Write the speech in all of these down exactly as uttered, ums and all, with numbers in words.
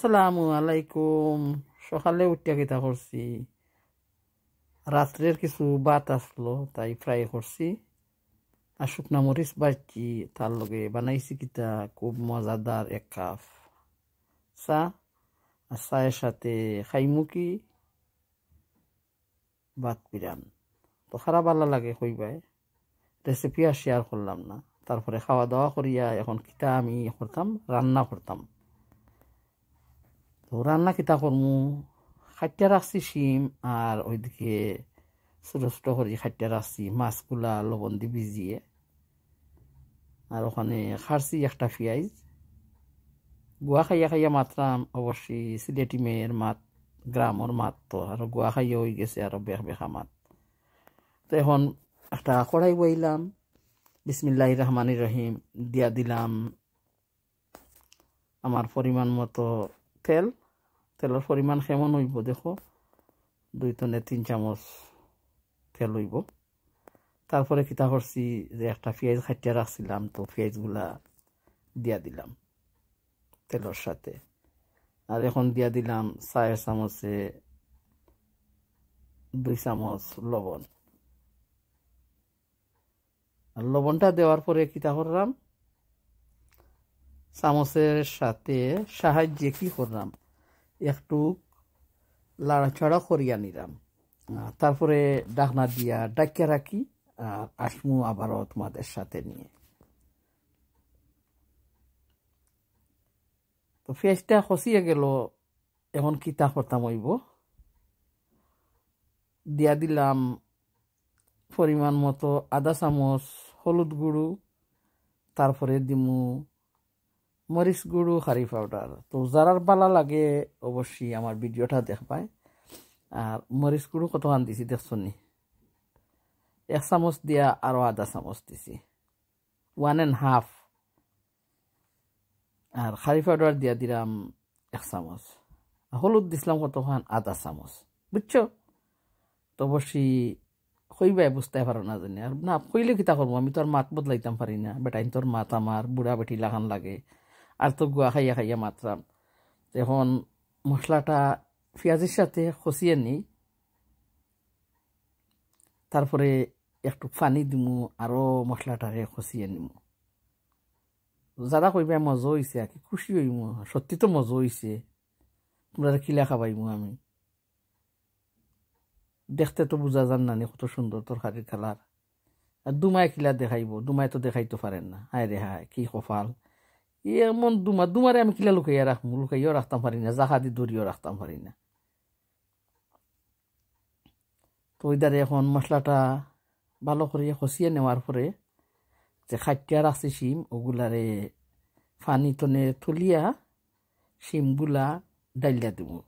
আসসালামু আলাইকুম। সকালে উঠিয়া কিতা করছি, রাত্রের কিছু ভাত আসলো, তাই ফ্রাই করছি। আর শুকনা মরিচ ভাজছি, তার লগে বানাইছি কিতা খুব মজাদার এক কাপ চা। আর চায়ের সাথে খাইমু কি ভাত বিরান। তো খারাপ ভালা লাগে কইবায়, রেসিপি আর শেয়ার করলাম না। তারপরে খাওয়া দাওয়া করিয়া এখন কিতা আমি করতাম, রান্না করতাম। তো রান্না কিতা করমু, কাটিয়া রাখছি শিম, আর ওইদিকে ছোট ছোট করি কাটিয়া রাখছি মাছগুলা লবণ দি ভিজিয়ে। আর ওখানে কাটছি একটা পিয়াইজ। গুয়া খাইয়া খাইয়া মাতরাম, অবশ্যই সিলেটি মেয়ের মাত, গ্রামর মাত তো, আর গুয়া খাইয়া অই গেছে আরো বেক বেকা মাত। তো এখন একটা কড়াই বইলাম, বিসমিল্লাহির রহমানির রহিম, দিয়া দিলাম আমার পরিমাণ মতো তেল। তেলর পরিমাণ কেমন অইবো দেখো, দুই তনে তিন চামচ তেল অইবো। তারপরে কিতা করছি, যে একটা পিয়াইজ কাটিয়া রাখছিলাম, তো পিয়াইজগুলা দিয়া দিলাম তেলর সাথে। আর এখন দিয়া দিলাম চায়ের চামচে দুই চামচ লবণ। আর লবণটা দেওয়ার পরে কিতা করলাম, চামচের সাথে সাহায্যে কি করলাম, একটু লাড়াচাড়া করিয়া নিলাম। আহ, তারপরে ঢাকনা দিয়া ঢাকিয়া রাখি, আর আসমু আবারও তোমাদের সাথে নিয়ে। তো পিয়াইজটা কষিয়া গেল, এখন কিতা করতাম অইবো, দিয়া দিলাম পরিমাণ মতো আধা চামচ হলুদ গুঁড়ো, তারপরে দিমু মরিচ গুঁড়ো, কারি পাউডার। তো যারার ভালা লাগে অবশ্যই আমার ভিডিওটা দেখবায়। আর মরিচ গুঁড়ো কতখান দিছি দেখছো নি, এক চামচ দিয়া আরো আধা চামচ দিছি, ওয়ান অ্যান্ড হাফ। আর কারি পাউডার দিয়া দিলাম এক চামচ, আর হলুদ দিছিলাম কতখান, আধা চামচ, বুঝছো? তো অবশ্যই কইবায় বুঝতায় পারো না জানি, আর না কইলে কিতা করবো, আমি তো আর মাত বদলাইতাম পারি না, বেটাইন্তর মাত আমার বুড়া বেটি লাখান লাগে, আর তো গুয়া খাইয়া খাইয়া মাতরাম। এখন মশলাটা পিয়াইজর সাথে কষিয়া নিই, তারপরে একটু পানি দিমু, আরো মশলাটারে কষিয়া নিমু। যারা কইবায় মজা অইছে আর কি, খুশি অইমু, সত্যি তো মজা অইছে, তোমরারে কিলা খাবাইমু আমি। দেখতে তো বুঝা যার না নি কত সুন্দর তরকারির কালার। আর দুমায় কিলা দেখাইবো, দুমায় তো দেখাইতো পারের না। হায় রে হায়, কি কপাল। এমন দুমা, দুমারে আমি কিলা লুকাইয়া রাখমু, লুকাইয়াও রাখতাম পারি না, জাগা দি ধরিও রাখতাম পারি না। তো ওইদারে এখন মশলাটা ভালো করি কষিয়া নেওয়ার পরে যে কাটিয়া রাখছি শিম, ওগুলারে পানি তনে তুলিয়া শিমগুলা ডাইলিয়া দিমু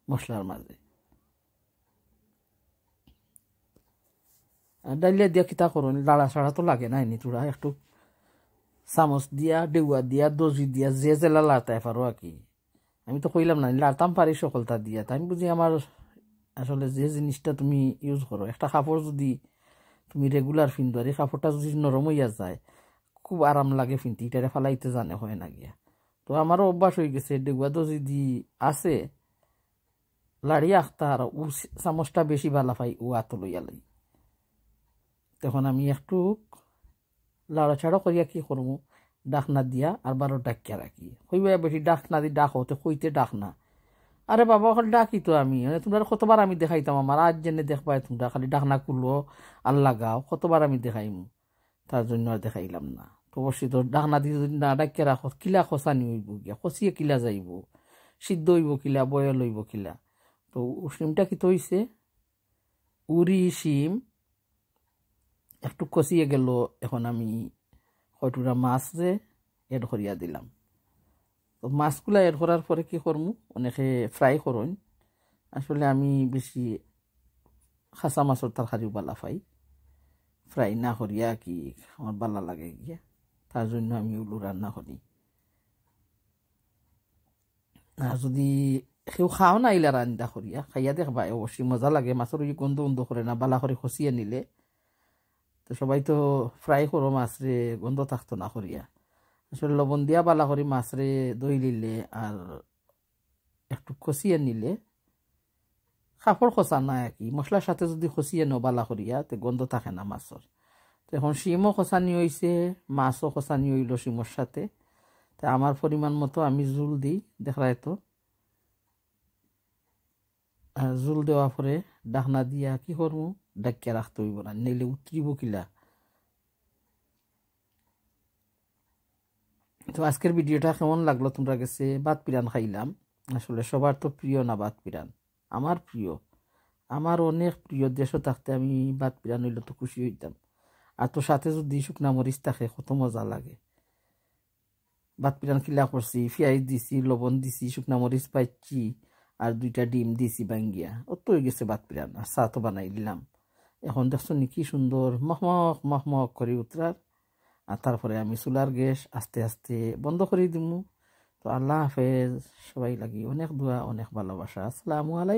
মশলার মাঝে। আর ডাইলিয়া দিয়া কিতা করইন, লাড়াচাড়া তো লাগে না, এনে থুড়া একটু চামচ দিয়া, ডেউয়া দিয়া, দজি দিয়া, যে যেলা লাড়তায় পারো আর কি। আমি তো কইলাম না, লাড়তাম পারি সকলতা দিয়া। তাই আমি বুঝি আমার আসলে যে জিনিসটা তুমি ইউজ করো, একটা কাপড় যদি তুমি রেগুলার ফিন্দো, আর এই কাপড়টা যদি নরম অইয়া যায়, খুব আরাম লাগে ফিনতে, ইটারে ফালাইতে জানে হয় না গিয়া। তো আমারও অভ্যাস অই গেছে, ডেগুয়া দজি দি আছে, লাড়িয়া আখতা আর ও চামচটা বেশি ভালা পাই, ও আতো লইয়া লই। তখন আমি একটু লাড়াচাড়া করিয়া কি করমু, ডাকনা দিয়া আর বারো ডাকিয়া রাখি। কইবায় বেটি ডাকনা দি ডাকো, তে কইতে ডাকনা। আরে বাবা, অখন ডাকি তো আমি, মানে, তোমরারে কতবার আমি দেখাইতাম, আমার আজ যেনে দেখবায় তোমরা খালি ডাকনা খুলো আর লাগাও, কতবার আমি দেখাইমু, তার জন্য আর দেখাইলাম না। তো অবশ্যই তো ডাকনা দি যদি না ডাকিয়া রাখো, কিলা খসানি অইবো গিয়া, খসিয়া কিলা যাইবো, সিদ্ধ অইবো কিলা, বয়েল অইবো কিলা। তো ও শিমটা কিতা অইছে, উরি শিম একটু কষিয়ে গেল। এখন আমি কয়টুকরা মাছ যে অ্যাড করিয়া দিলাম। তো মাছগুলা অ্যাড করার পরে কি করমু, অনেকে ফ্রাই করইন, আসলে আমি বেশি খাসা মাছর তরকারিও ভালা পাই, ফ্রাই না করিয়া কি আমার ভালা লাগে গিয়া, তার জন্য আমি উলু রান্না করি। আর যদি কেউ খাও না ইলা রান্দা করিয়া, খাইয়া দেখবায়, অবশ্যই মজা লাগে। মাছর ওই গন্ধ উন্ধ করে না, ভালা করি খসিয়ে নিলে। তো সবাই তো ফ্রাই করো মাছরে, গন্ধ থাকতো না করিয়া। আসলে লবণ দিয়া ভালা করি মাছরে ধুই লিলে আর একটু কষিয়া নিলে, কাপড় কষা না আর কি, মশলার সাথে যদি কষিয়া নেও বালা করিয়া, তে গন্ধ থাকে না মাছর। তো এখন শিমও কষানি অইছে, মাছও কষানি অইলো শিমর সাথে। তে আমার পরিমাণ মতো আমি জুল দেই, দেখরায় তো। আর জুল দেওয়ার পরে ঢাকনা দিয়া কি করমু, ঢাকিয়া রাখতে অইবো না, নাইলে উতরিবো কিলা। তো আজকের ভিডিওটা কেমন লাগলো তোমরার গেছে? ভাত পিরান খাইলাম, আসলে সবার তো প্রিয় না ভাত পিরান, আমার প্রিয়, আমার অনেক প্রিয়। দেশো থাকতে আমি ভাত পিরান অইলে তো খুশি অইতাম। আর তো সাথে যদি শুকনা মরিচ থাকে, কত মজা লাগে। ভাত পিরান কিলা করছি, পিয়াইজ দিছি, লবণ দিছি, শুকনা মরিচ পাইছি, আর দুইটা ডিম দিছি ভাঙ্গিয়া। অত অইগেছে ভাত পিরান, আর চা তো বানাই দিলাম। এখন দেখছো নি কি সুন্দর মখমখ মখমখ করি উতরার। আর তারপরে আমি চুলার গ্যাস আস্তে আস্তে বন্ধ করি দিমু। তো আল্লাহ হাফেজ, সবাই লাগি অনেক দোয়া, অনেক ভালোবাসা। আসসালামু আলাইকুম।